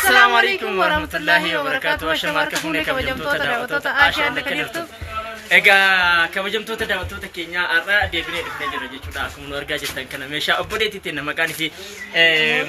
Assalaamu alaikum warahmatullahi wabarakatuh. Ashama harka fuunee kabajamtoota daawwattoota Ashaan akka jirtu. Egaa kabajamtoota daawwattoota keenyaa, har'a deebinee dhufnee jirra jechuudha. Akkuma nu argaa jirtan kana meeshaa obboleettii maqaan isii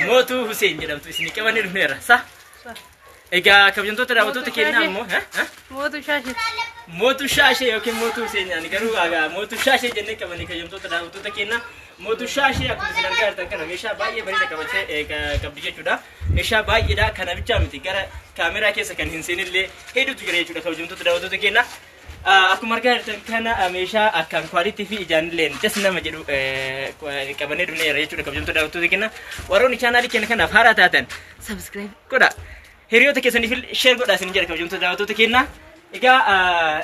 Mootuu Hussein jedhamtu isinii qabannee dhufneerra. Sa? Egaa kabajamtoota daawwattoota keenyaa immoo Mootuu Shaashee. Mootuu Shaashee yookiin Mootuu Hussein ani garuu Mootuu Shaashee jennee qabanii kabajamtoota daawwattoota keenyaa. Mootuu Shaashee akkuma isin argaa jirtan kana meeshaa baay'ee bareeda qabattee qabdi jechuudha. Meeshaa baay'eedha, kana bichaa miti, gara kaameraa keessa kan hin seenillee hedduutu jira jechuudha, kabajamtoota daawwattoota keenyaa. Akkuma argaa jirtan kana meeshaa akkaan quality fi ijaanillee das nama jedhu qabannee dhufneerra jechuudha, kabajamtoota daawwattoota keenyaa. Warroonni chaanaalii keenya kanaaf haaraa taatan subscribe godhaa. Hiriyoota keessaniif share godhaa isin jedha, kabajamtoota daawwattoota keenyaa. Egaa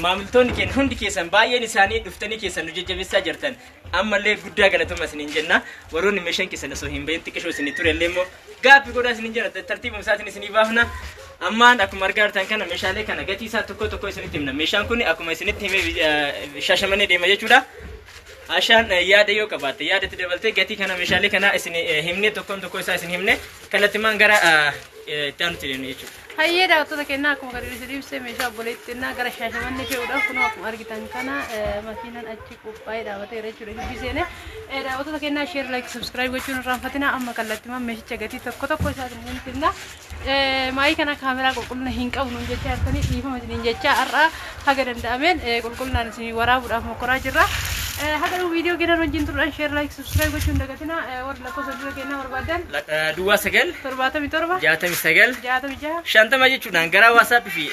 maamiltoonni keenya hundi keessan baay'een isaanii dhuftanii keessan nu jajjabeessaa jirtan, ammallee guddaa galatoma isiniin jenna. Warroonni meeshaan keessan osoo hin bahin xiqqishoo isinii ture illee immoo gaaffii godhaa isiniin jenna, tartiibuma isaatiin isinii baafna. Ammaan akkuma argaa jirtan kana meeshaalee kana gatii isaa tokko tokko isinitti himna. Meeshaan kun akkuma isinitti himee Shaashamannee deema jechuudha. Ashaan yaada yoo qabaatte yaadatti dabaltee gatii kana meeshaalee kana isin himne, tokkoon tokko isaa isin himne, kallattimaan gara itti aanutti deemne jechuudha. Hayyee daawwattoota keenyaa, akkuma kan isin ibsee meeshaa obboleettii keenyaa gara Shaashamannee fe'uudhaaf kunoo akkuma argitan kana makiinaan achi qophaa'ee dhaabateera jechuudha. Gibbii seenee daawwattoota keenyaa, share, like, subscribe gochuun irraanfatina. Amma kallattimaan meeshicha gatii tokko tokko isaatiin isinitti himna. Maayii kana kaameraa qulqullina hin qabnu jechaa jirtanii, dhiifama isiniin jechaa har'a haga danda'ameen qulqullinaan isinii waraabuudhaaf mokkoraa jirra. Haga dhuu viidiyoo keenan wajjin turuudhaan share, like, subscribe gochuun dagatina. Warri lakkoofsa dura kennaa barbaadan 09 77 69 66 50 jechuudhaan gara WhatsAppii fi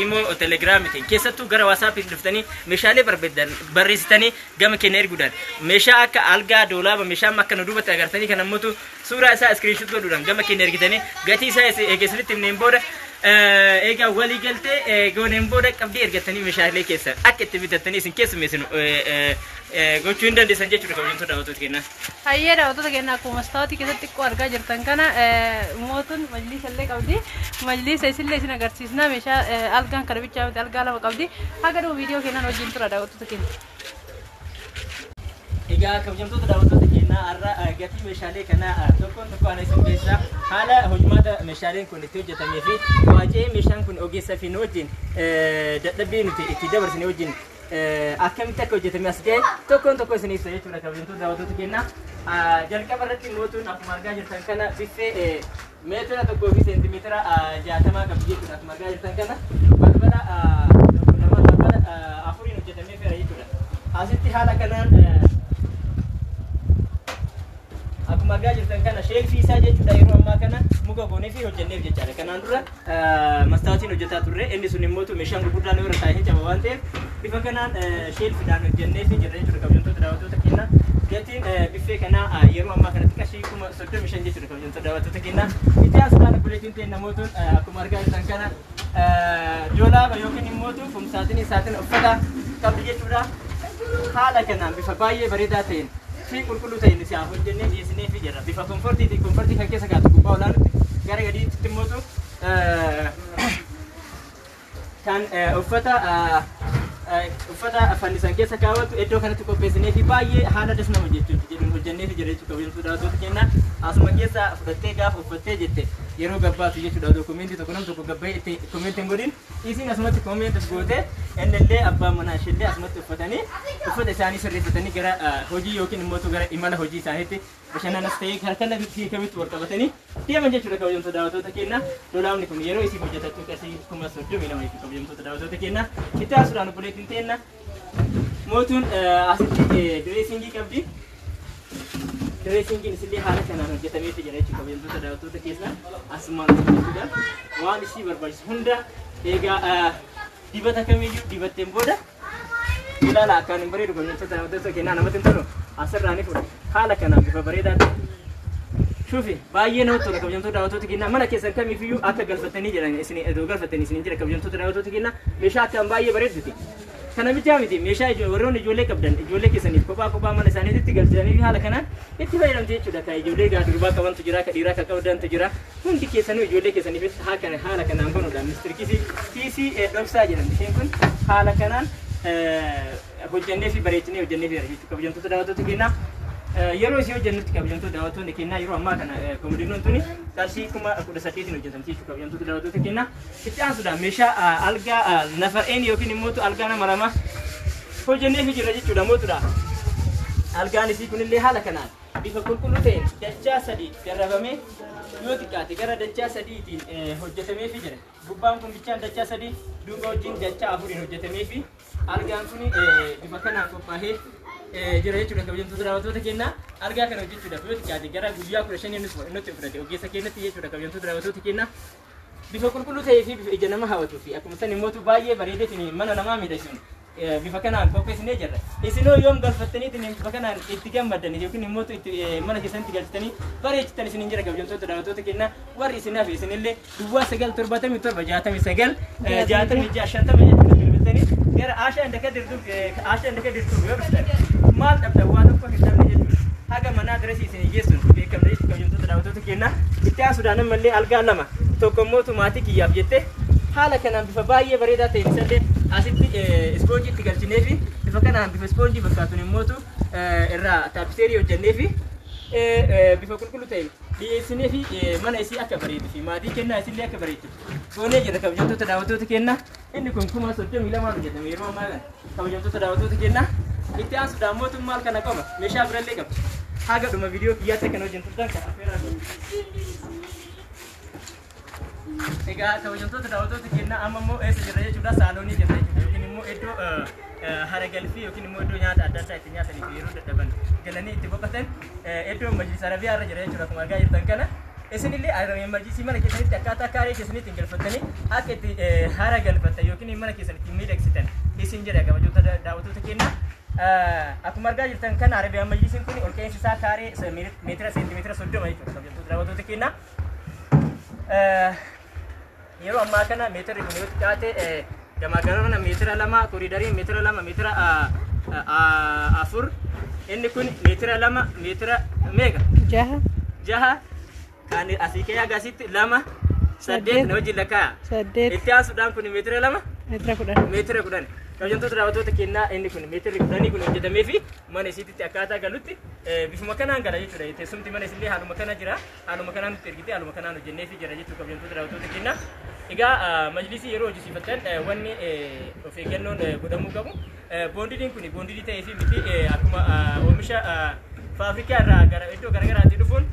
Imo, Telegiraamiitiin, keessattuu gara WhatsAppiitiin dhuftanii meeshaalee barbaadan barreessitanii gama keenya erguudhaan, meeshaa akka algaa, doolaaba, meeshaa akka nu duubatti agartanii kan ammoo suuraa isaa screenshot godhuudhaan gama keenya ergitanii, gatii isaa isinitti himneen booda, egaa walii galtee gooneen booda qabdii ergattanii meeshaalee keessan akka itti bitattanii isin keessummeessinu gochuu hin dandeessan jechuudha, kabajamtoota daawwattoota keenyaa. Hayyee daawwattoota keenya, akkuma mastaawotii keessatti xiqqoo argaa jirtan kana mootuun majliisa illee qabdi. Majliisa isillee isin agarsiisna. Meeshaa algaan kana bichaa miti, algaa lama qabdi. Haga dhuma viidiyoo keenyaan wajjin tura, daawwattoota keenya. Egaa kabajamtoota daawwattoota keenyaa, har'a gatii meeshaalee kanaa tokkoon tokkoon isin beeksisa. Haala hojmaata meeshaaleen kun itti hojjetamee fi waacee meeshaan kun ogeessa fi nu wajjin dadhabbii nuti itti dabarsine wajjin akkamitti akka hojjetame as ga'e tokkoon tokko isin ibsa jechuudha, kabajamtoota daawwattoota keenyaa. Jalqaba irratti mootuun akkuma argaa jirtan kana biffee 1 fi seentimeetira 60 qabdi jechuudha. Akkuma argaa jirtan kana balbala tokko, lama, balbala afuriin hojjetamee feera jechuudha. Asitti haala kanaan akkuma argaa jirtan kana shelfii isaa jechuudha, yeroo ammaa kana muka goonee fi hojjenneef jechaadha. Kanaan dura mastaawotiin hojjetaa turre, inni sun immoo meeshaan gurguddaan irra taa'ee caba waan ta'eef bifa kanaan shelfiidhaan hojjennee fi jirra jechuudha, kabajamtoota daawwattoota keenyaa. Gatiin biffee kanaa yeroo ammaa kanatti qarshii 35,000 jechuudha, kabajamtoota daawwattoota keenyaa. Itti aansuudhaan obboleettiin ta'e namootuun akkuma argaa jirtan kana doolaaba yookiin immoo kumsaatinii saatina uffata qabdi jechuudha. Haala kanaan bifa baay'ee bareedaa ta'een fi qulqulluu ta'een isaaf hojjennee dhiyeessinee fi jirra. Bifa comfortiiti, comfortii kan keessa kaatu gubbaa olaanitti gara gadiitti immoo kan uffata fannisan keessa kaawwatu iddoo kanatti qopheessinee fi baay'ee haala das nama jechuun hojjennee fi jira jechuudha, kabajamtoota daawwattoota keenyaa. Asuma keessa fudhattee gaafa uffattee jette yeroo gabbaatu jechuudha, dookumentii tokko nam tokko gabbayee itti comment hin godhin, isiin asumatti comment gootee, innillee abbaan manaa isheellee asumatti uffatanii uffata isaanii sirreeffatanii gara hojii yookiin immoo gara imala hojii isaaniitti, bashannanas ta'ee kallattii kamitti wal qabatanii deeman jechuudha, kabajamtoota daawwattoota keenyaa. Dolaabni kun yeroo isiif hojjetattu qarshii 32,000 jechuudha, kabajamtoota daawwattoota keenyaa. Itti aansuudhaan obboleettiin teenna mootuun asitti dressingii qabdi. Dressingiin isillee haala kanaan hojjetameeti jira jechuudha, kabajamtoota daawwattoota keessaa. Asumaan jechuudha waan isii barbaachisu hunda egaa dibata kamiyyuu dibatteen booda ilaala, akkaan hin bareedu, kabajamtoota daawwattoota keenyaa? Namatti hin tolu? Asirraa ni fudha, haala kanaan bifa bareedaa ta'e. Shuufi, baay'ee namatti tola, kabajamtoota daawwattoota keenyaa. Mana keessan kamiifiyyuu akka galfatanii jiran isin iddoo galfatanii isin jira, kabajamtoota daawwattoota keenyaa, meeshaa akkaan baay'ee bareedduti. Kana bichaa miti, meeshaa warroonni ijoollee qabdan ijoollee keessaniif kophaa kophaa mana isaaniitti galchanii fi haala kanaan itti fayyadamte jechuudha. Kan ijoollee gaa durbaa qabantu jira, kan dhiiraa kan qabdantu jira. Hundi keessanuu ijoollee keessaniif haala kanaan banuudhaan mister kiisii, kiisii dhoksaa jedhamti isheen kun, haala kanaan hojjennee fi bareechinee hojjennee fi jechuudha, kabajamtoota daawwattoota keenyaa. Yeroo isii hojjennutti kabajamtoota daawwattoonni kennaa yeroo ammaa kana komodiinoon tuni qarshii 18,000 hojjetamti jechuudha kabajamtoota daawwattoota kennaa. Itti aansuudhaan meeshaa algaa nafar'een yookiin immoo algaa nama lama hojjenneefi jira jechuudha mootuudha. Algaan isii kunillee haala kanaan bifa qulqulluu ta'een dachaa sadii darrabamee yoo xiqqaate gara dachaa sadiitiin hojjetameefi jira. Gubbaan kun bichaan dachaa sadii duuba wajjin dachaa afuriin hojjetameefi algaan kun bifa kanaan qophaa'ee jira jechuudha kabajamtoota daawwattoota kennaa. Algaa kana hojjechuudhaaf yoo xiqqaate gara guyyaa 15 nutti fudhate ogeessa keenyatti jechuudha kabajamtoota daawwattoota kennaa. Bifa qulqulluu ta'ee fi bifa ija nama hawwatuu fi akkuma san immoo baay'ee bareedeetiin mana namaa miidhagsuun bifa kanaan qopheessinee jirra. Isinoo yoom galfattaniitiin bifa kanaan itti gammaddan yookiin immoo itti mana keessanitti galchitanii bareechitan isiniin jira kabajamtoota daawwattoota kennaa. Warri isinaaf isinillee duwwaa 9 77 69 66 50 jechuudha bilbiltanii gara Aashaa Indaka Dirtuu Aashaa Indaka Dirtuu yoo dhuftan maal dhabdan waan tokko hin dhabne jechuudha. Haga manaa dirasii isinii geessuun beekamna jechuudha kabajamtoota daawwattoota kennaa. Itti aansuudhaan ammallee algaa lama tokko immoo maatii kiyyaaf jettee haala kanaan bifa baay'ee bareedaa ta'een isallee asitti ispoonjii itti galchinee fi bifa kanaan bifa ispoonjii fakkaatuun immootu irraa taappiseerii hojjennee fi bifa qulqulluu ta'een dhiyeessinee fi mana isii akka bareedu fi maatii kennaa isillee akka bareedu goonee jira kabajamtoota daawwattoota kennaa. Inni kun 32,000 hojjetame yeroo ammaa kana kabajamtoota daawwattoota kennaa. Itti aansuudhaan mootummaan kana qaba meeshaa birallee qaba. Haga dhuma viidiyoo kiyyaatti akka wajjin turtan kan affeeraa godhu. Egaa kabajamtoota daawwattoota kennaa amma immoo eessa jirra jechuudha saaloonii jirra jechuudha yookiin immoo iddoo hara galfii yookiin immoo iddoo nyaata adda addaa itti nyaatanii fi yeroo dadhaban galanii itti boqotan iddoo majlis arabiyaa irra jira jechuudha akkuma argaa jirtan kana. Isinillee arabiyaan majlisii mana keessanitti akkaataa kaaree keessanitti galfattanii akka itti hara galfattan yookiin mana keessan ittiin miidhagsitan isin jedha kabajamtoota daawwattoota kennaa. Akkuma argaa jirtan kana arabiyaan majlisiin kun ol ka'iinsi isaa kaaree meetira seentimeetira 30 jechuudha kabajamtoota daawwattoota kennaa. Yeroo ammaa kana meetirri kun yoo xiqqaate gamaa gamana meetira 2 koriidariin meetira 2 meetira 4 inni kun meetira 2 meetira meeqa? 6. 6 kan asii ka'ee haga asitti 2 8 na wajjin lakkaa'a. 8. Itti aansuudhaan kun meetira 2 meetira 10. Meetira 10. Kabajamtoota daawwattoota kennaa inni kun meetirri 10 kun hojjetamee fi mana isiitti akkaataa galutti bifuma kanaan gala jechuudha. Teessumti mana isillee haaluma kana jira. Haaluma kanaan nutti ergite haaluma kanaan hojjennee fi jira jechuudha kabajamtoota daawwattoota kennaa. Egaa majlisii yeroo hojjisiifattan wanni of eeggannoon godhamuu qabu. Boondidiin kun boondidii ta'ee fi miti akkuma oomisha faabirikaa irraa gara iddoo garaagaraatti dhufuun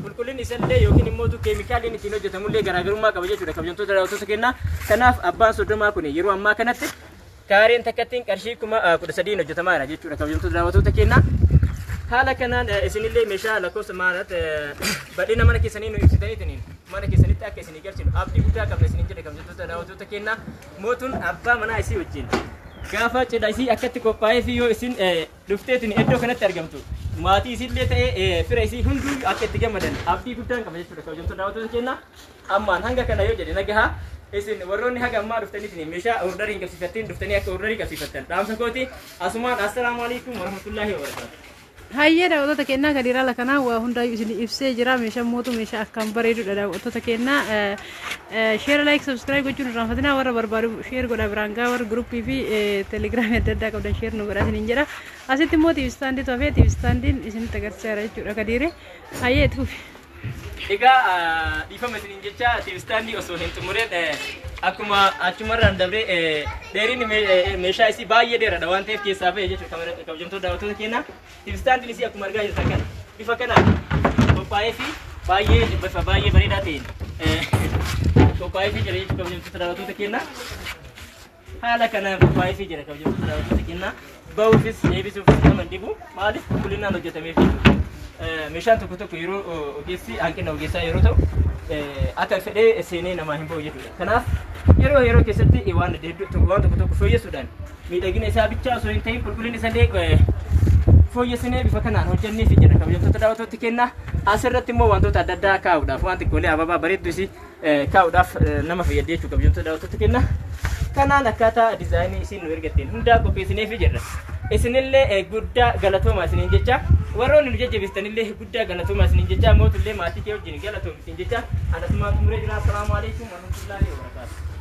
qulqullinni isallee yookiin immoo keemikaaliin ittiin hojjetamullee garaagarummaa qaba jechuudha kabajamtoota daawwattoota kennaa. Kanaaf abbaan 30 kun yeroo ammaa kanatti kaareen takkattiin qarshii 13,000 hojjetamaa jira jechuudha kabajamtoota daawwattoota kennaa. Haala kanaan isinillee meeshaa lakkoofsa maalat badhina mana keessanii nu ibsitaniitiin mana keessanitti akka isinii galchinu abdii guddaa qabna isiniin jedhe kabajamtoota daawwattoota kennaa. Mootuun abbaa manaa isii wajjin gaafa cidha isii akkatti qophaa'ee fi yoo isin dhufteetiin iddoo kanatti argamtu maatii isiillee ta'ee fira isii hunduu akka itti gammadan abdii guddaan qaba jechuudha kabajamtoota daawwattoota kennaa. Ammaan hanga kana yoo jedhe nagahaa isin warroonni haga ammaa dhuftaniitiin meeshaa ordarii hin qabsiifattiin dhuftanii akka ordarii qabsiifattan dhaamsa kooti asumaan assalaamu alaikum warahmatullaahi wabarakaatu. Hayyee daawwattoota kennaa gadi ilaala kanaa waa hundaayyuu isin ibsee jira. Meeshaan mootu meeshaa akkaan bareedudha daawwattoota kennaa. Share like subscribe gochuun irraanfatinaa warra barbaadu share godhaa biraan gaa warra guruppii fi telegiraamii adda addaa qabdan share nu godhaa isiniin jedha. Asitti immoo TV standii hafee TV standiin isinitti agarsiiseera jechuudha Kadiire. Hayyee itti fufi. Egaa dhiifama isiniin jecha TV standii osoo hin xumureen akkuma achumarraan dabree dheerinni meeshaa isii baay'ee dheeraadha waan ta'eef keessaa ba'e jechuudha kabajamtoota daawwattoota kennaa. TV standiin isii akkuma argaa jirtan kana bifa kanaan qophaa'ee fi baay'ee bifa baay'ee bareedaa ta'een qophaa'ee fi jira jechuudha kabajamtoota daawwattoota kennaa. Haala kanaan qophaa'ee fi jira kabajamtoota daawwattoota kennaa. Ba'uufis deebisuufis nama hin dhibu maaliif qulqullinaan hojjetameef jechuudha. Meeshaan tokko tokko yeroo ogeessi hanqina ogeessaa yeroo ta'u akka fedhee seenee namaa hin ba'u jechuudha. Kanaaf yeroo yeroo keessatti waan waan tokko tokko fooyyessuudhaan miidhagina isaa bichaa osoo hin ta'in qulqullina isallee fooyyessinee bifa kanaan hojjennee fi jira kabajamtoota daawwattoota kennaa. Asirratti immoo wantoota adda addaa kaa'uudhaaf waan xiqqoolee ababaa bareedduu isii kaa'uudhaaf nama fayyadee jechuudha kabajamtoota daawwattoota kennaa. Kanaan akkaataa diizaayinii isiin nu ergatteen hundaa qopheessinee fi jirra. Isinillee guddaa galatoomaa isiniin jecha warroonni nu jajjabeessitanillee guddaa galatoomaa isiniin jecha mootullee maatii kee wajjin galatoomi isiniin jecha anasumaan xumuree jira. Assalaamu alaikum warahmatullaahi wabarakaatuh.